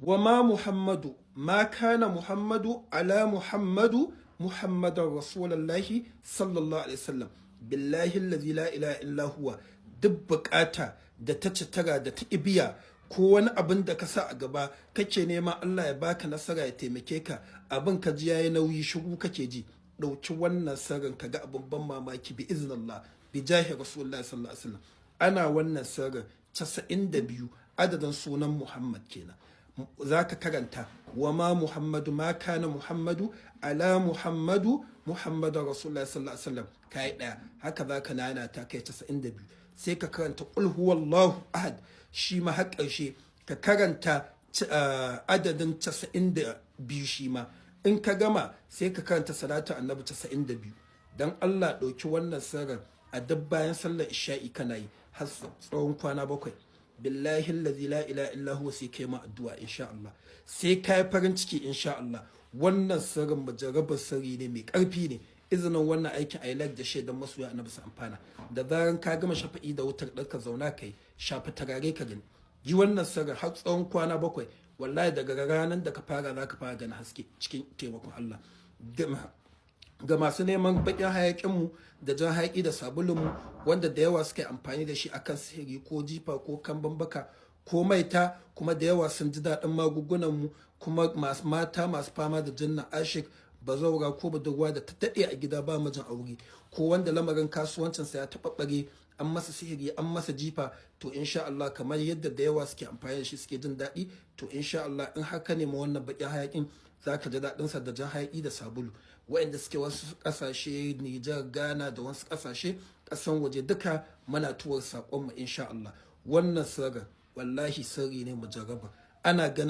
Wa ma Muhammadu ma kana Muhammadu ala Muhammadu Muhammadan Rasulullahi sallallahu alaihi wasallam. Billahi allazi la ilaha illa huwa, duk bukata da ta citara da ta ibiya, ko wani abin da ka sa a gaba kake nema Allah ya baka nasara ya taimake ka, abin ka ji yayi nauyi, shiru kake ji, ɗauki wannan sirrin ka ga abin ban mamaki, bi iznillah, bi jahi Rasulullahi sallallahu alaihi wasallam. Ana wannan sirrin 92, adadin sunan Muhammad kenan. Za ka karanta wa ma Muhammadu ma kana Muhammadu ala Muhammadu Muhammadu Rasulullah sallallahu alaihi wasallam, kai daya. Haka za ka nana ta kai 92. Sai ka karanta qul huwallahu ahad, shi ma har ƙarshe ka karanta adadin 92 shi ma. In ka gama, sai ka karanta salatu Annabi 92. Dan Allah ɗauki wannan sirrin a duk bayan sallar isha'i kana yi har tsawon kwana 7. Billahi allazi la ilaha illa huwa, sai kai ma addu'a insha Allah, sai kai farin ciki insha Allah. Wannan sirrin mujarrabar sirri ne, mai karfi ne. Izinin wannan aikin, ayi like da share masoya Annabi su amfana. Da zaran ka gama shafa'i da wutar ɗarka, zauna kai shafi tarare ka gani, yi wannan sirrin har tsawon kwana 7. Wallahi daga ranar da ka fara, za ka fara ganin haske cikin taimakon Allah. Ga masu neman bakin hayakinmu da jan hayaki da sabulunmu, wanda da yawa suka yi amfani da shi akan sihiri ko jifa ko kamban baka ko maita, kuma da yawa sun ji daɗin magungunanmu. Kuma masu mata masu fama da jinnan ashik, bazaura ko budurwa da ta daɗe a gida ba mijin aure, ko wanda lamarin kasuwancinsa ya taɓaɓɓare, an masa sihiri, an masa jifa, to insha Allah kamar yadda da yawa suke amfani da shi suke jin daɗi, to insha Allah in haka ne ma wannan baƙin hayakin za ka ji daɗinsa da jan hayaki da sabulu. Waɗanda suke wasu ƙasashe, Nijar, Ghana da wasu ƙasashe, ƙasan waje duka, muna tuwar saƙonmu insha Allah. Wannan sirrin wallahi sirri ne mujarraba, ana ganin